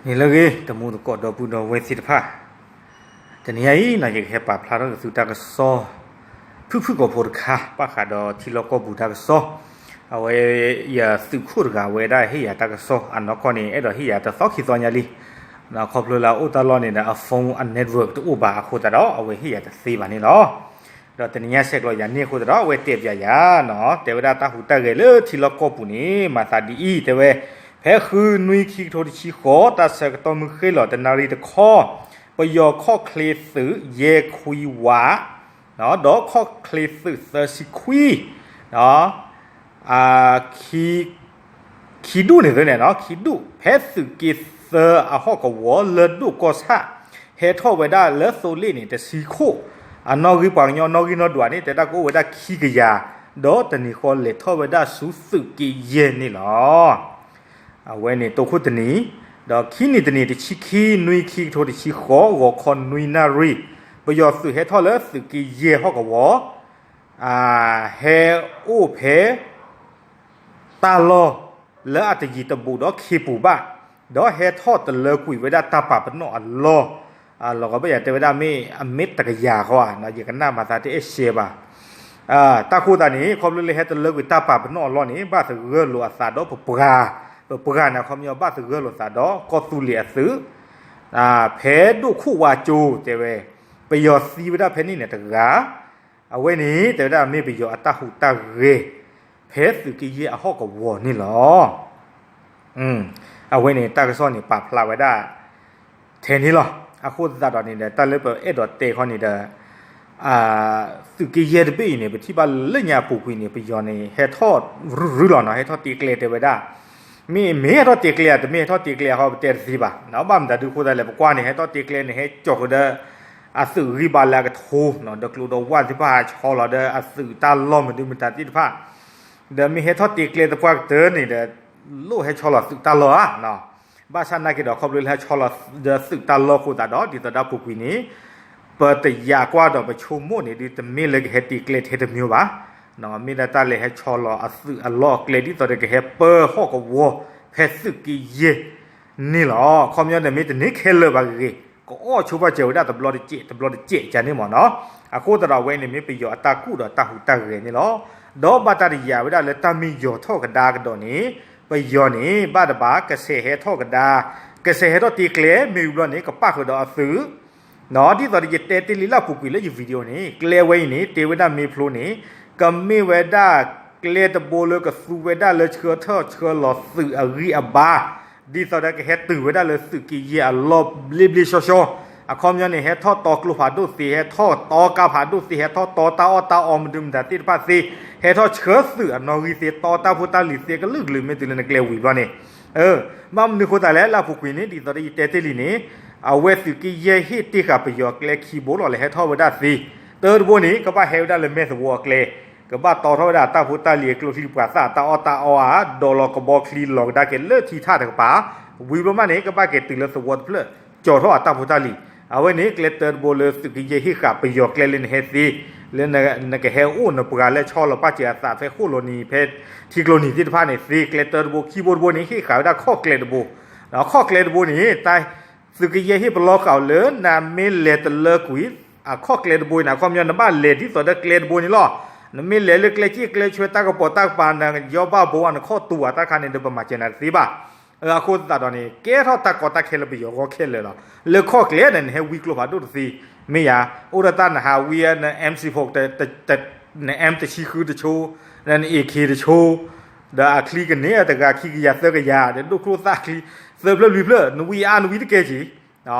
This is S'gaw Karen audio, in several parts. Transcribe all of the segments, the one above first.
န့ၣ်လၢအဂ့ၤ တမူသကိးဒီပုၢ်ဒီဝဲၢ်သ့ၣ်တဖၣ်, တနံၤညါအံၤန့ၣ် ယကဟဲပာ်ဖျါထီၣ်က့ၤသုတၢ်ကစီၣ် ဖုၣ်ဖုၣ်ကိာ်ဖိတခါ ဘၣ်ဃးဒီးထံလီၢ်ကီၢ်ပူၤတၢ်ကစီၣ်, အဝဲ ယသုးခိၣ်တဂၤဝဲဒၣ်ဟ့ၣ်ယၤတၢ်ကစီၣ် အနီၢ်ကီၢ်န့ၣ် အဲၣ်ဒိးဟ့ၣ်ယၤတသီခံသီညါလံ, ခီဖျိလၢအအိၣ်တၢ်လီၢ်န့ၣ်ဒီး အ phone အ network တအိၣ်ဘၣ်အဃိသတးဒီး အဝဲဟ့ၣ်ယၤတသ့ဘၣ်န့ၣ်လီၤ. ဒီးတနံၤညါဆဲးကျိးယၤန့ၢ်အဃိသတးဒီး အဝဲတဲပၠးယၤ, တဲဝဲဒၣ်တၢ်ဟူးတၢ်ဂဲၤလၢထံလီၢ်ကီၢ်ပူၤန့ၣ် မၤသးဒ်အံၤ, တဲဝဲ ဖဲဃုနွံခံကထိတဆံဃိး တၢ်ဆၢကတီၢ်မုၢ်ဃ့ၢ်လီၤ တနၣ်ရံၣ်တခီ, ပယီၤခီၣ်ချ့သုးယဲၢ်ခွံဝး, ဒီးခီၣ်ချ့သုးသၢဆံခွံ, ခံဒူၣ်န့ၣ်သ့န့ၣ် ခံဒူၣ် ဖဲသုးက့သၢအဟီၣ်ကဝီၤလၢၢ်ဒိၣ်ကီၢ်ဆၣ်, ဟဲထီၣ်ဝဲဒၣ်လၢသိလ့ၣ်န့ၣ် တဆံခိၣ်, အနီၣ်ဂံၢ်ပှၤကညီနီၣ်ဂံၢ်နီၣ်ဒွးန့ၣ် တဲဒၣ်ကအိၣ်ဝဲဒၣ်ခံကယၤ, ဒီးတနံၤဃီလဲၤထီၣ်ဝဲဒၣ်ဆူသုးက့ယဲၢ်န့ၣ်လီၤ. အဝဲန့ၣ်တိခိၣ်တနံၤ, ဒီးခံနံၤတနံၤ တဆံခံနွံခံကထိတဆံဃိး ဂီၤခီနွံနၣ်ရံၣ်, ပယီၤသုးဟဲထီၣ်လၢသုးက့ယဲၢ်ဟီၣ်ကဝီၤ, ဟဲအိၣ်ဖဲ တၢ်လီၢ်လၢအတယံၤတဘူးဒီးခ့ပူၤဘၣ်, ဒီးဟဲထီၣ်တလၢကွံာ်ဝဲဒၣ်တၢ်ပာ်ပနီၣ်အလီၢ်, လီၤဂီၤဘၣ်ယၤတဲဝဲဒၣ်မ့ၢ်အမ့ၢ်တကယၤဃီဧါ, ယကနၣ်မၤသးတအဲၣ်ရှဲဘၣ်. တၢ်ဃိသတးန့ၣ် ခီဖျိလၢဟဲတလၢကွံာ်တၢ်ပာ်ပနီၣ်အလီၢ်န့ၣ် ဘၣ်သဂၢၢ်လိာ်အသးဒီးပပှၤ, ပပှၤန့ၣ် အခီပညီဘၣ်သဂၢၢ်လိာ်သးဒီးကီၢ်သူလ့ၤအသုး ဖဲဒိၣ်ခိၣ်ဝါကၠိတဲဝဲ, ပယီၤသံဝဲဒၣ်ဖဲန့ၣ်န့ၣ်တဂၤ, အဝဲန့ၣ် တဲဝဲဒၣ်မ့ၢ်ပယီၤအတၢ်ဟူးတၢ်ဂဲၤ ဖဲသုးက့ယဲၢ်အဟီၣ်ကဝီၤန့ၣ်လီၤ. အဝဲန့ၣ်တၢ်ကစီၣ်န့ၣ် ပာ်ဖျါဝဲဒၣ်ထဲန့ၣ်လီၤ. အဃိသတးဒီးန့ၣ်ဒီး တၢ်လၢပအဲၣ်ဒိးတဲခီန့ၣ်ဒီး သုးက့ယဲၢ်တဘ့ၣ်အံၤန့ၣ် ပထံၣ်ဘၣ်လၢညါအပူၤကွံာ်န့ၣ် ပယီၤန့ၣ် ဟဲထီၣ်ရုၢ်ရုၢ်လီၤနီၤ, ဟဲထီၣ်တ့ကျဲတဲဝဲဒၣ်, မ့ၢ်မ့ၢ်ဟဲထီၣ်တ့ကျဲဧါ တမ့ၢ်ဟဲထီၣ်တ့ကျဲဧါဃီ ပတဲတသ့ဘၣ်. ဘၣ်မတၤဒုးအဃိသတးလဲၣ် ပကွၢ်န့ၣ် ဟဲထီၣ်တ့ကျဲန့ၣ် ဟဲကၠီၤဃုာ်ဒီး အသုးဂံၢ်ဘါလၢအကထိ, ဒီးကျိဒီးဝၣ်သ့ၣ်တဖၣ်ဟးဆီလီၤဒီးအသုးတၢ်လီၢ်မနုၤမတၤသ့ၣ်တဖၣ်, ဒီးမ့ၢ်ဟဲထီၣ်တ့ကျဲသပှၢ်ကတၢၢ်န့ၣ်ဒီး လိၣ်ဟဲဆီလီၤသုးတၢ်လီၢ်ဧါ. ဘၣ်ဆၣ်နာ်က့ဒီး ခီဖျိလၢဟဲဆီလီၤဒီးသုးတၢ်လီၢ်အဃိသတးဒီး ဒ်သိးဒီးအပူၤကွံာ်န့ၣ် ပတယာ်ကွၢ်ဒီးပဆိကမိၣ်န့ၣ် ဒ်တမ့ၢ်လၢကဟဲတ့ကျဲထဲတမံၤဘၣ်, မ့ၢ်ဒၣ်တၢ်လဲၤဟဲဆီလီၤအသုးအလီၢ်အကျဲ ဒ်သိးဒီးကဟဲပၢဟီၣ်ကဝီၤ ဖဲသုးက့ယဲၢ်န့ၣ်လီၤ. ခီပညီန့ၣ် မ့ၢ်တန့ၢ်ခဲလၢာ်ဘၣ်ဂ့ၤဂ့ၤ ကအိၣ်ဆိပာ်စၢၤဝဲဒၣ်တဘျီတစဲး တဘျီတစဲးကန့ၣ်မ့ၢ်နီၤ. အဃိသတးဒီးအဝဲန့ၣ်မ့ၢ်ပယီၤအတၢ်ကူၣ်ဒီးတၢ်ဟူးတၢ်ဂဲၤန့ၣ်လီၤ. ဒီးဘၣ်တၢ်တယာ်ဝဲဒၣ်လၢတၢ်မ့ၢ်ယီၤထီၣ်ကဒါကဒီးန့ၣ် ပယီၤန့ၣ် ဘၣ်တဘၣ် ကဆဲးဟဲထီၣ်ကဒါ, ကဆဲးဟဲထီၣ်တ့ကျဲမ့ၢ်ဝံၤဘျီန့ၣ် ကပၣ်ဃုာ်ဒီးအသုး ဒ်သိးဒီးယတဲတ့ၢ်လံလၢအပူၤကွံာ်လၢယ video န့ၣ် ကျဲဝဲအံၤန့ၣ် တဲဝဲဒၣ်မ့ၢ်ဖျိန့ၣ် ကမ့ၢ်ဝဲဒၣ်ကျဲတဘိလၢကသူဝဲဒၣ်လၢဆှၢထၢၣ်ဆှၢလီၤသုးအဂံၢ်အဘါ, ဒ်သိးဒီးကဟဲတုၤဝဲဒၣ်လၢသုးက့ယဲၢ်အလီၢ်ဘျ့ဘျ့ဆှီဆှီ, အခီပညီန့ၣ် ဟဲထီၣ်တီကျိဖးဒိၣ်သ့, ဟဲထီၣ်တီကါဖးဒိၣ်သ့, ဟဲထီၣ်တီတၢ်အီၣ်တၢ်အီမနုၤမတၤသ့ၣ်တဖၣ်သ့, ဟဲထီၣ်ဆှၢသုးအနီၣ်ဂံၢ်သ့, တီတၢ်ဖိတၢ်လံၤသ့ကလုာ်ကလုာ် မ့ၢ်တုၤလၢနကျဲဝံၤဘျီန့ၣ် ဘၣ်မနုၤအဃိသတးလဲၣ် လၢအပူၤကွံာ်န့ၣ် ဒ်သိးဒီးယတဲတ့ၢ်လံန့ၣ် အဝဲသုးက့ယဲၢ်ဟ့ၣ်တ့ၢ်ဃာ်ပယီၤကျဲခံဘိလီၤ လဲၤဟဲထီၣ်ဝဲဒၣ်သ့, တၢတဘိန့ၣ် ကဘၣ်ဟဲဝဲဒၣ်လၢမဲၢ်သဝီအကျဲ, ကဘၣ်တီထီၣ်ဝဲဒၣ်တၢ်ဖိတၢ်လံၤအကျိချံပှၤသၣ်တၢ်အီၣ်တၢ်အီဧါ, ဒိးလီၤကဘီချံလီၤကဒါက့ၤလၢထံထၣ်တကပၤ, ဝံၤဘျီမးန့ၣ် ကဘၣ်က့ၤတုၤလၢသဝီတဖျၢၣ် ကၠီၤထီၣ်အတၢ်ဖိတၢ်လံၤ, အဝဲန့ၣ် ကျဲတၢတဘိလၢသုးက့ယဲၢ်ဟ့ၣ်ဃာ်ပယီၤကျဲလၢနဟဲသ့, လၢနကဟဲအိၣ်နပှၤလၢဆီလီၤပာ်စၢၤအသးဖဲဃိၣ်လိၤနံၤ ဖဲထံကျိနံၤသ့ၣ်တဖၣ်န့ၣ်သ့, ကျဲတၢတဘိခံဘိတဘိန့ၣ် ဟ့ၣ်ဃာ်ဝဲဒၣ်ခီၣ်ကျဲတဘိ, ခီၣ်ကျဲတဘိန့ၣ် တၢ် သုးက့ယဲၢ်ဟ့ၣ်ပလီၢ်ဃာ်အီၤလၢနမ့ၢ်လဲၤတလၢကွံာ် အခီၣ်ကျဲတဘိန့ၣ် အခီပညီနဘၣ်လဲၤဒ်သိးဒီးကျဲတဘိန့ၣ်လီၤ. နမ့ၢ်လဲၤလၢကျဲစ့ၣ်ကျဲဆွဲတၢ်ကပီၤတၢ်ကပၤ နယီဘၣ်ဘိဧါ နခီၣ်တူာ်ဧါ တၢ်ခါန့ၣ်ဒီးပမၤစၢၤနၤတသ့ဘၣ်. အဃိသတးဒီးန့ၣ် ကဲထီၣ်တၢ်ကီတၢ်ခဲလၢပယီၤဂီၢ်ခဲလၢာ်လီၤ. လၢခီၣ်ကျဲန့ၣ် နဟဲဝံကျိဖးဒိၣ်တသ့, မ့ၢ်ယါ, အိၣ်ဒီးတၢ်နဟးဝံ န M sixty-four န M တဆံဃုတဆိ, န AK တဆိ, ဒီးအချံကန့ၢ်တဂၤခံကယၤသၢကယၤ ဒီးဒိၣ်ကျိသၣ်ချံ သၢဖျၢၣ်လွံၢ်ဖျၢၣ် နဝံအါနဝံတကဲက့ၤ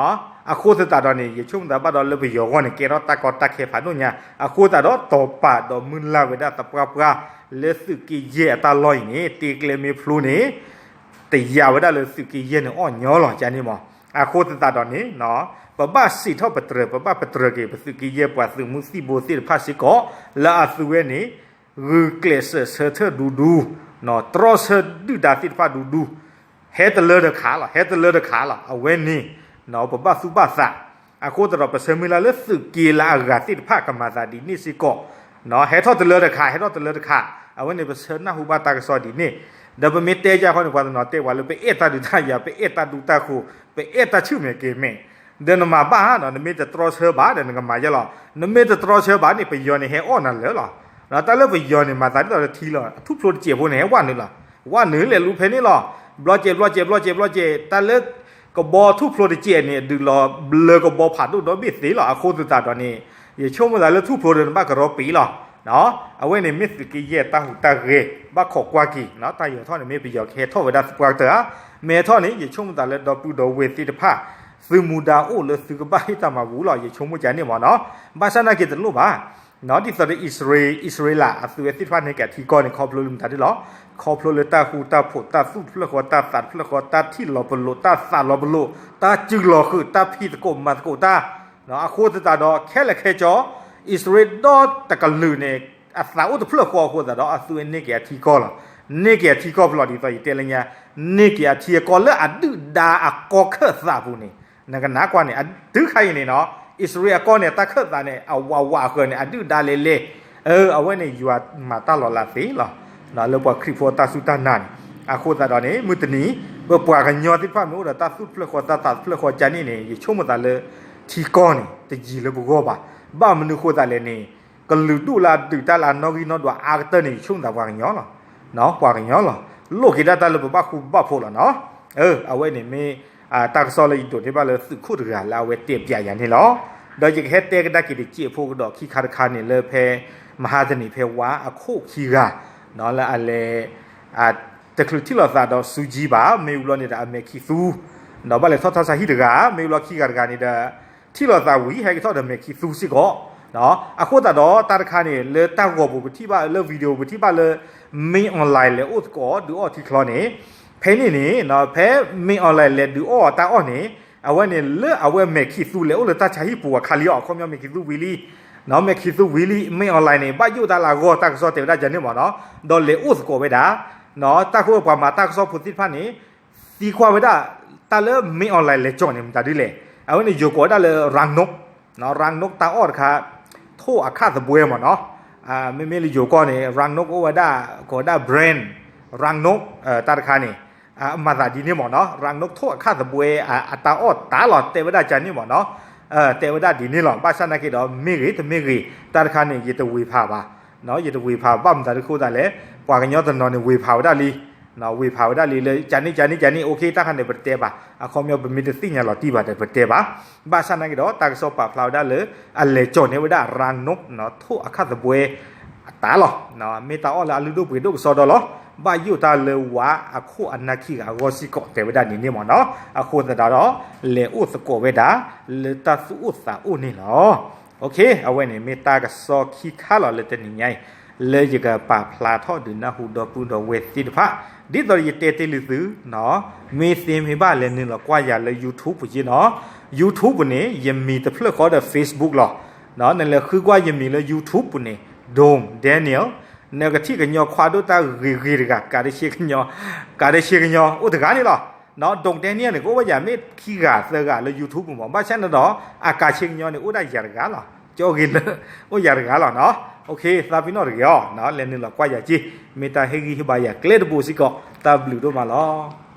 အဃိသတးဒီးန့ၣ် ယဆိကမိၣ်သးဘၣ်ဒီးလၢပယီၤဂီၢ်န့ၣ် ကဲထီၣ်တၢ်ကီတၢ်ခဲဖးဒိၣ်ညါ, အဃိသတးဒီးတီၤပာ်ဒီးမုၢ်လၢ်ဝဲဒၣ်သပှၢ်ပှၢ် လၢသုးက့ယဲၢ်အတၢ်လီၢ်အံၤန့ၣ် တ့ကျဲမ့ၢ်ဖျိန့ၣ် တယာ်ဝဲဒၣ်လၢသုးက့ယဲၢ်န့ၣ်အီၣ်ညီလီၤ ကန့ၣ်မး. အဃိသတးဒီးန့ၣ် ပဘၣ်စံးထီၣ်ပတြၢၤ ပဘၣ်ပတြၢၤက့ၤ ပသုးက့ယဲၢ်ပှၤသုးမုၢ်သံၣ်ဘိသ့ၣ်တဖၣ်စ့ၢ်ကီး လၢအသုဝဲန့ၣ် ဂုာ်ကျဲးစၢးဆၢထၢၣ်ဒူဒူ, တြီဆၢဒုၣ်ဒါသ့ၣ်တဖၣ်ဒူဒူ, ဟဲတလၢတခးလီၤ ဟဲတလၢတခးလီၤ အဝဲန့ၣ် ပဘၣ်သူၣ်ဘၣ်သး, အဃိသတးဒီးပဆၢမုၢ်လၢ်လၢသုးက့လၢအဂၤသ့ၣ်တဖၣ်ကမၤသးဒ်န့ၣ်စ့ၢ်ကီး, ဟဲထီၣ်တလၢတခး ဟဲထီၣ်တလၢတခး, အဝဲန့ၣ်ပဆၢနၢ်ဟူဘၣ်တၢ်ကစီၣ်ဒ်န့ၣ်, ဒီးပမ့ၢ်တဲကခီန့ၣ် ပှၤတနီၤတဲပှၤလၢပအဲၣ်တၢ်ဒုးတၢ်ယၤ ပအဲၣ်တၢ်ဒူတၢ်ဃိၤ ပအဲၣ်တၢ်ဆူၣ်မဲာ်ကဲၤမဲာ်, ဒီးနမၤဘၣ်ဧါနီၤ နမ့ၢ်တတြီဆၢဘၣ်ဒီးနကမၤယဲလီၤ. နမ့ၢ်တတြီဆၢဘၣ်န့ၣ် ပယီၤန့ၣ်ဟဲအီၣ်နၤလၢာ်လီၤ. တၢ်လၢပယီၤန့ၣ် မၤသးဒ်သိးလၢထံလီၤ အထူၣ်ဖျိတစဲးဖိန့ၣ် ဟဲဝဲနုာ်လီၤ. ဝဲနုာ်လဲၤလူၤဖဲန့ၣ်လီၤ. ဘျီစဲး ဘျီစဲး ဘျီစဲး ဘျီစဲး တၢ်လၢ ကဘီထူၣ်ဖျိတစဲးန့ၣ် ဒုးလီၤဘျၢကဘီဖးဒိၣ်ဒီဘ့ၣ်သ့လီၤ. အဃိသတးဒီးန့ၣ် ယဆိကမိၣ်သးလၢထူၣ်ဖျိဒီးနဘၣ်ကရီပံၤလီၤ. အဝဲန့ၣ်မ့ၢ်သုးကယဲၢ်တၢ်ဟူးတၢ်ဂဲၤ ဘၣ်ခိးကွၢ်က့ၤ တၢ်ယဲၢ်ထီၣ်န့ၣ် မ့ၢ်ပယီၤကဟဲထီၣ်ဝဲဒၣ်သပှၢ်ကတၢၢ်ဧါ. မ့ၢ်ထီၣ်န့ၣ် ယဆိကမိၣ်သးလၢဒီပုၢ်ဒီဝဲၢ်သ့ၣ်တဖၣ် သုမူဒါအိၣ်လၢသုကဘၣ်ဟ့ၣ်တၢ်မၤပူၤလီၤ. ယဆိကမိၣ်ကန့ၣ်မ့ၢ်နီၤ. ဘၣ်ဆၣ်နာ်က့တလိၣ်ဘၣ် ဒ်သိးဒီးအံၣ်စရ့လး အံၣ်စရ့လးအသုးဝဲသ့ၣ်တဖၣ်န့ၣ် ကထံကီၢ်န့ၣ် ခီဖျိလၢမတၤဒ်လီၤ. ခီဖျိလၢတၢ်ဃူတၢ်ဖိး တၢ်သူၣ်တဖျၢၣ်ဃီ တၢ်သးတဖျၢၣ်ဃီ တၢ်ထံၣ်လီၤပလိာ် တၢ်သးလီၤပလိာ် တၢ်စုလီၤဃုာ် တၢ်ဖံးသကိးမၤသကိးတၢ် အဃိသတးဒီး ခဲလၢာ်ခဲဆ့ အံၣ်စရ့လးဒီတကလုာ်န့ၣ် အသးအိၣ်တဖျၢၣ်ဃီအဃိသတးဒီး အသုးန့ၢ်က့ၤအထံကီၢ်လီၤ. န့ၢ်က့ၤအထံကီၢ်ဖဲလီၤဒ်သိးယတဲလၢညါ န့ၢ်က့ၤအထံအကီၢ်လၢအဒုၣ်ဒါအကီၢ်ခၢၣ်သးပူၤန့ၣ် နကနၣ်ကွၢ်န့ၣ် တုၤခါအံၤန့ၣ်နီၤ အံၣ်စရ့လးအကီၢ်န့ၣ် တၢ်ခၢၣ်သးန့ၣ် အဝးဝးအဃၢၤန့ၣ် အဒုၣ်ဒါလဲၤလဲၤ အဝဲန့ၣ်ယွၤမၤတၢ်လီၤလးသ့လီၤ. လၢပှၤခရံာ်ဖိအတၢ်စူၢ်တၢ်နာ်န့ၣ် အဃိသတးဒီးန့ၣ် မုၢ်တနံၤ ပပှၤကညီသ့ၣ်တဖၣ်မ့ၢ်အိၣ်ဒီးတၢ်သူၣ်တဖျၢၣ်ဃီ တၢ်သးတဖျၢၣ်ဃီကန့ၣ်န့ၣ် ယဆိကမိၣ်သးလၢ ထံကီၢ်န့ၣ် တယံၤလၢပဂီၢ်ဘၣ်. ဘၣ်မနုၤဃိသးလဲၣ်န့ၣ် ကလုာ်ဒူၣ်လၢအဒုးတၢ်လၢအနီၣ်ဂံၢ်နီၣ်ဒွးအါကတၢၢ်န့ၣ် ယဆိကမိၣ်သးပှၤကညီလီၤ. ပှၤကညီလီၤ. လိၣ်က့ၤဒၣ်တၢ်လၢပဘၣ်ဃူဘၣ်ဖိးလီၤနီၤ. အဝဲန့ၣ်မ့ၢ် တၢ်ကစီၣ်လၢယဒိးန့ၢ်ဘၣ်လၢသုးခိၣ်တဂၤလၢအဝဲတဲပျးယၤန့ၣ်လီၤ. ဒီးယကဟဲတဲကဒါက့ၤတစဲးဖိကဒီးခံခါတခါန့ၣ်လၢဖဲ မဟါတနံၤဖဲဝါအခိၣ်ခံဂၤ လၢအလဲၤ တချုးထံၣ်လိာ်သးဒီးစူကၠံဘၣ် မ့ၢ်ဝံၤဘျီန့ၣ်ဒီးအမဲာ်ခံးသူ ဒီးဘၣ်လဲၤထီၣ်ထီၣ်ဆါဟံၣ်တဂၤ မ့ၢ်ဝံၤဘျီခံဂၤတဂၤန့ၣ်ဒီး ထံၣ်လိာ်သးဝံၤ ဟဲက့ၤထီၣ်ဒီးမဲာ်ခံးသူစ့ၢ်ကီး အဃိသတးဒီးတၢ်တခါန့ၣ် လၢတၢ်ဂီၤပူၤပထံၣ်ဘၣ် လၢ video ပထံၣ်ဘၣ်လၢ မင်းအောင်လှိုင် လဲၤအိၣ်သကိးဒုးအီၣ်ထံချီန့ၣ် ဖဲန့ၣ်န့ၣ် ဖဲ မင်းအောင်လှိုင် လဲၤဒုးအီၣ်တၢ်အီၣ်န့ၣ် အဝဲန့ၣ်လၢအဝဲမဲာ်ခံးသူလဲၤအိၣ်လၢတၢ်ဆါဟံၣ်ပူၤအခါလံအီၤ အခီပညီမဲာ်ခံးသူဝံၤလံ မဲာ်ခံးသူဝံၤလံ မင်းအောင်လှိုင် န့ၣ် ဘၣ်ယိၣ်တၢ်လၢအဂီၢ် တၢ်ကစီၣ်တဲဝဲဒၣ်ကန့ၣ်မ့ၢ်နီၤ ဒီးလဲၤအိၣ်သကိးဝဲဒၣ် တၢ်ဃိပှၤမၤတၢ်ကစီၣ်ဖိသ့ၣ်တဖၣ်န့ၣ် သံကွၢ်ဝဲဒၣ် တၢ်လၢ မင်းအောင်လှိုင် လဲၤကၠီၣ်န့ၣ် မတၤဒ်လဲၣ် အဝဲန့ၣ်ယိၤကိးဝဲဒၣ်လၢ รังนก รังนก တၢ်အီၣ်တခါ ထိၣ်အခၣ်သဘှဲမ့ၢ်နီၤ မ့မ့ၢ်လၢယိၤကီၢ်န့ၣ် รังนก အိၣ်ဝဲဒၣ် ကိးဝဲဒၣ် brandรังนก တၢ်တခါန့ၣ် မၤသးဒ်န့ၣ်မ့ၢ်နီၤ รังนก ထိၣ်အခၣ်သဘှဲ အတၢ်အီၣ်တၢ်လီၤ တဲဝဲဒၣ်ကန့ၣ်မ့ၢ်နီၤ တဲဝဲဒၣ်ဒ်န့ၣ်လီၤ ဘၣ်ဆၣ်နာ်က့ဒီး မ့ၢ်ဂ့ၤတမ့ၢ်ဂ့ၤ တၢ်တခါန့ၣ် ယတဝ့ၤဖးဘၣ် ယတဝ့ၤဖးဘၣ်မတၤဒ်ဃိသးလဲၣ် ပှၤကညီတနီၤန့ၣ် ဝ့ၤဖးဝဲဒၣ်လံ ဝ့ၤဖးဝဲဒၣ်လံလၢ ကန့ၣ် ကန့ၣ် ကန့ၣ် okay တၢ်ခါန့ၣ် ပတတဲဘၣ် အခီပညီပမ့ၢ်တသ့ၣ်ညါလီၤတံၢ်ဘၣ်ဒီး ပတဲဘၣ် ဘၣ်ဆၣ်နာ်က့ဒီး တၢ်ကစီၣ်ပာ်ဖျါဝဲဒၣ်လၢ အလဲၤကၠီၣ်န့ၢ်ဝဲဒၣ် รังนก ထိၣ်အခၣ်သဘှဲ အတၢ်လီၤ မ့ၢ်တၢ်အီၣ်လၢအလုၢ်ဒိၣ်ပှ့ၤဒိၣ်ကစီဒီလီၤ ဘၣ်ယိၣ်တၢ်လၢဝါအခိၣ်အနၢ်ခံဂၤအဂီၢ်စ့ၢ်ကီး တဲဝဲဒၣ်ဒ်န့ၣ်မ့ၢ်နီၤ အဃိသတးဒီး လဲၤအိၣ်သကိးဝဲဒၣ် လၢတၢ်သူၣ်အိၣ်သးအိၣ်န့ၣ်လီၤ okay အဝဲန့ၣ်မ့ၢ်တၢ်ကစီၣ်ခံခါလီၤလၢတနံၤညါအံၤ လၢယကပာ်ဖျါထီၣ်ဒုးနၢ်ဟူဒီပုၢ်ဒီဝဲၢ်သ့ၣ်တဖၣ် ဒ်သိးယတဲတ့ၢ်လံသု မ့ၢ်သ့မ့ၢ်ဘၣ်လဲၤနုာ်လီၤကွၢ်ယၤလၢ YouTube ပူၤက့နီၤ YouTube ပူၤန့ၣ် ယမံၤတဖျၢၣ်ဃီဒီး Facebook လီၤ နလဲၤဃုကွၢ်ယမံၤလၢ YouTube ပူၤန့ၣ် Dong Daniel နကထံၣ်ကညီခွါဒိၣ်တၢ်ဂ့ၤဂ့ၤတဂၤ ကးဒဲးဆ့ကညီ ကးဒဲးဆ့ကညီ အိၣ်တဂၤန့ၣ်လီၤ Dong Daniel န့ၣ် ကအိၣ်ဝဲယၤမ့ၢ်ခံဂၤသၢဂၤလၢ YouTube ပူၤမး ဘၣ်ဆၣ်န့ၣ်ဒီး အကးဆ့ကညီန့ၣ် အိၣ်ဒၣ်ယၤတဂၤလီၤ ကၠီဂ့ၤလၢ အိၣ်ယၤတဂၤလီၤနီၤ okay သးပ့ၤနီၣ်တဂ့ၤအီၤ လဲၤနုာ်လီၤကွၢ်ယၤက့ၤ မ့ၢ်တၢ်ဟ့ၣ်ဂံၢ်ဟ့ၣ်ဘါယၤကျဲတဘိစ့ၢ်ကီး တၢ်ဘျုးဒိၣ်မးလီၤ